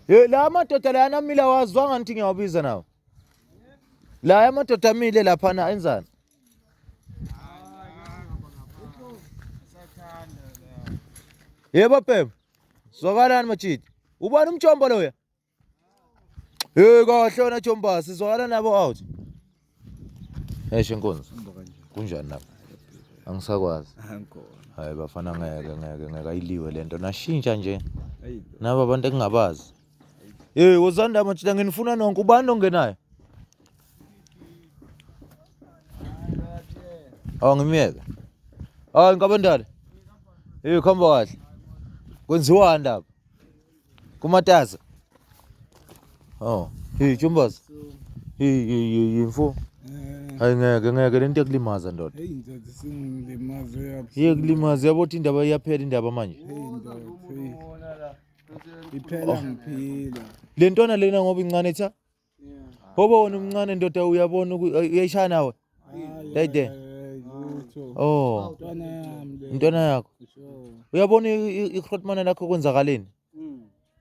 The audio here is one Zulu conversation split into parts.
Hey, la madoda la amile awazwanga ngithi ngiyawabiza nawo. La amadoda amile laphana enzani? Yebo bhemu. Zwakalani majidi. Ubani umjombo loya? Hey kahle wena Jombasi sizwakala nabo out. Eshe nkonzo. Kunjani lapho? Angisakwazi. Angikhona. Hayi bafana ngeke ngeke ngeke ayiliwe lento. Nashintsha nje. Naba abantu engingabazi. Hey wozani la majida nginifuna nonke ubani ongenayo? Awu ngimyeke. Hayi nkabendala. Hey khamba kahle. Kwenziwani lapha? Kumatasa. Oh, hey Jumbazi. Hey hey hey mfo. Hayi ngeke ngeke lento yakulimaza ndoda. Hey ndoda singilimaze yaphi. Iyakulimaza yabo ukuthi indaba iyaphela indaba manje. Hey ndoda. Hey. Iphela ngiphila. Le ntwana lena ngoba incane cha. Ngoba wena umncane ndoda uyabona uyayishaya nawe. Dayide. Lutho. Oh, Ntwana yami le. intwana yakho. Sure. Uyabona ihrotmane lakho kwenzakaleni?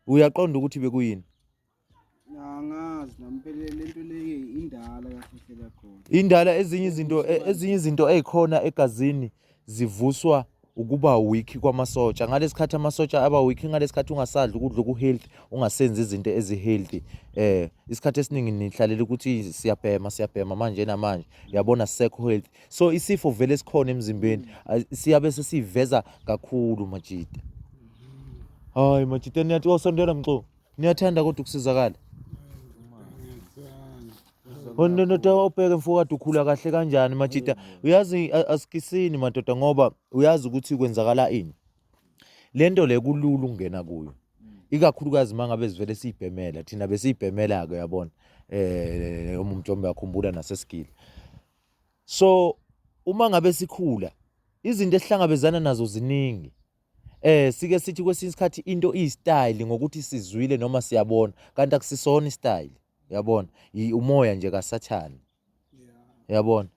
Uyaqonda ukuthi bekuyini? Angazi nami phela lento le indala kahle kakhona. Indala ezinye izinto ezinye izinto ezikhona egazini zivuswa ukuba weak kwamasotsha. Ngalesikhathi amasotsha aba weak ngalesikhathi ungasadli ukudla oku-healthy, ungasenzi izinto ezi-healthy. Isikhathi esiningi nihlalela ukuthi siyabhema siyabhema manje namanje. Uyabona sisekho healthy. So isifo vele sikhona emzimbeni siyabe sesiveza kakhulu majida. Hayi majida niyathi wasondela mxo. Niyathanda kodwa ukusizakala. Wena ndoda ubheke mfowethu ukhula kahle kanjani majida. Uyazi asikisini madoda ngoba uyazi ukuthi kwenzakala ini. Lento le kulula ukungena kuyo. Ikakhulukazi mangabe sivele siyibhemela thina besiyibhemela ke uyabona. Uma umjombe yakhumbula nasesigile. So uma ngabe sikhula izinto esihlangabezana nazo ziningi. Sike sithi kwesinye isikhathi into iyistyle ngokuthi sizwile noma siyabona kanti akusisona istyle. Uyabona? Umoya nje kaSathane. Uyabona?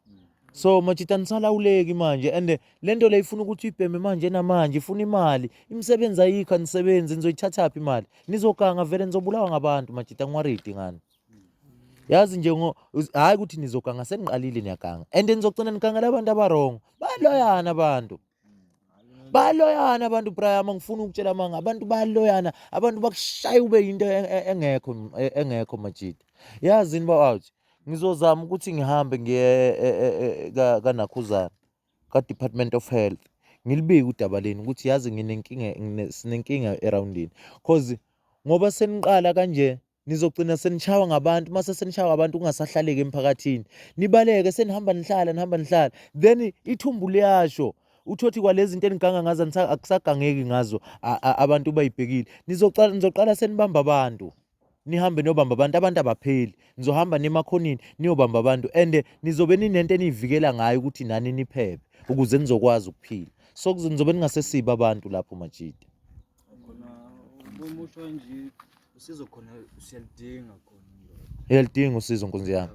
So majita nisalawuleki manje and lento le ifuna ukuthi uyibheme manje namanje ifuna imali. Imisebenzi ayikho anisebenzi nizoyithathaphi imali? Nizoganga vele nizobulawa ngabantu majita ngiwaridi ngani. Yazi nje hayi ukuthi nizoganga seniqalile niyaganga and nizogcina nigangela abantu abarongo. Baloyana abantu. Baloyana abantu Brian ngifuna ukutshela manga abantu baloyana abantu bakushaya ube into engekho engekho majita. Yazini ba out. Ngizozama ukuthi ngihambe ngiye kaNakhuzana ka Department of Health. Ngilibike udaba leni ukuthi yazi nginenkinga sinenkinga eroundini cause ngoba seniqala kanje nizogcina senishawa ngabantu mase senishawa abantu kungasahlaleki emphakathini nibaleke senihamba nihlala nihamba nihlala then ithumbu liyasho uthothi kwalezi zinto eniganga ngazo akusagangeki ngazo abantu bayibhekile nizoqala nizoqala senibamba abantu nihambe niyobamba abantu abantu abapheli nizohamba nemakhonini niyobamba abantu and nizobe ninento eniyivikela ngayo ukuthi nani niphephe ukuze nizokwazi ukuphila so nizobe ningasesiba abantu lapho majida Khona umusho nje usizo khona siyalidinga khona. Uyalidinga usizo nkunzi yami.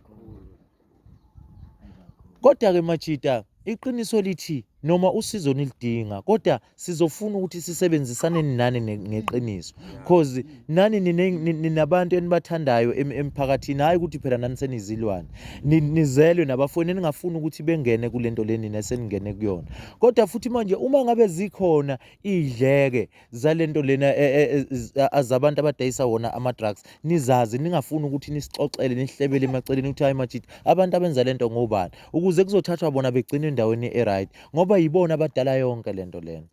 Kodwa ke majida iqiniso lithi noma usizo nilidinga kodwa sizofuna ukuthi sisebenzisane nani ngeqiniso cause nani ninabantu enibathandayo emphakathini hayi ukuthi phela nani senizilwane nizelwe nabafowenu eningafuni ukuthi bengene kulento le nina eseningene kuyona kodwa futhi manje uma ngabe zikhona idleke zalento lena azabantu abadayisa wona ama-drugs nizazi ningafuni ukuthi nisixoxele nihlebele emaceleni ukuthi hayi majita abantu abenza lento ngobani ukuze kuzothathwa bona begcine endaweni e-right ngoba yibona abadala yonke lento lena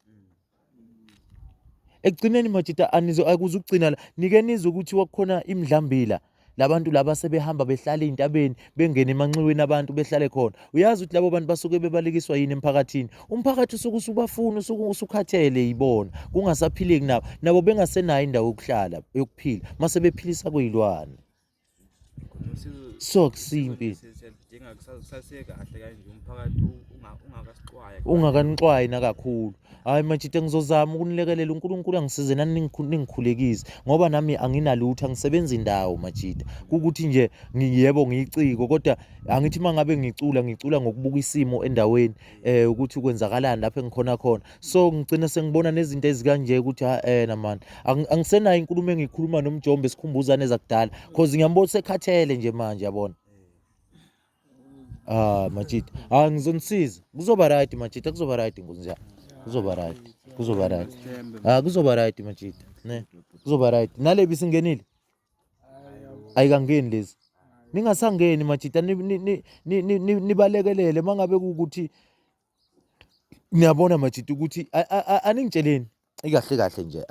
ekugcineni majita anizo akuze ukugcina la nike nizwe ukuthi wakukhona imidlambila labantu laba sebehamba behlala ey'ntabeni bengene emanxiweni abantu behlale khona uyazi ukuthi labo bantu basuke bebalekiswa yini emphakathini umphakathi usuke usubafuna usuke usukhathele yibona kungasaphileki nabo nabo bengasenayo indawo yokuhlala yokuphila mase bephilisa kuyilwane so kusimpi Siyalidinga kusasekahle kanje umphakathi. Ungakasixwaya. Ungakanixwayi nakakhulu. Hayi majita, ngizozama ukunilekelela, uNkulunkulu angisize nani ningikhulekise ngoba nami anginalutho, angisebenzi indawo majita. Kukuthi nje yebo ngiyiciko, kodwa angithi uma ngabe ngicula ngicula ngokubuka isimo endaweni ukuthi kwenzakalani lapho engikhona khona. So ngigcina sengibona nezinto ezikanje ukuthi ha na man, angisenayo inkulumo engiyikhuluma noMjombe sikhumbuzane ezakudala, cause ngiyambona sekhathele nje manje, yabona. Ah majita, ah ngizonisiza. Kuzoba right majita, kuzoba right nkunzi yami. Kuzoba right. Kuzoba right. Ah kuzoba right majita. Ne. Kuzoba right. Nalebi singenile? Ayikangeni lezi. Ningasangeni majita, nibalekelele mangabe kukuthi niyabona majita ukuthi aningitsheleni ikahle kahle nje.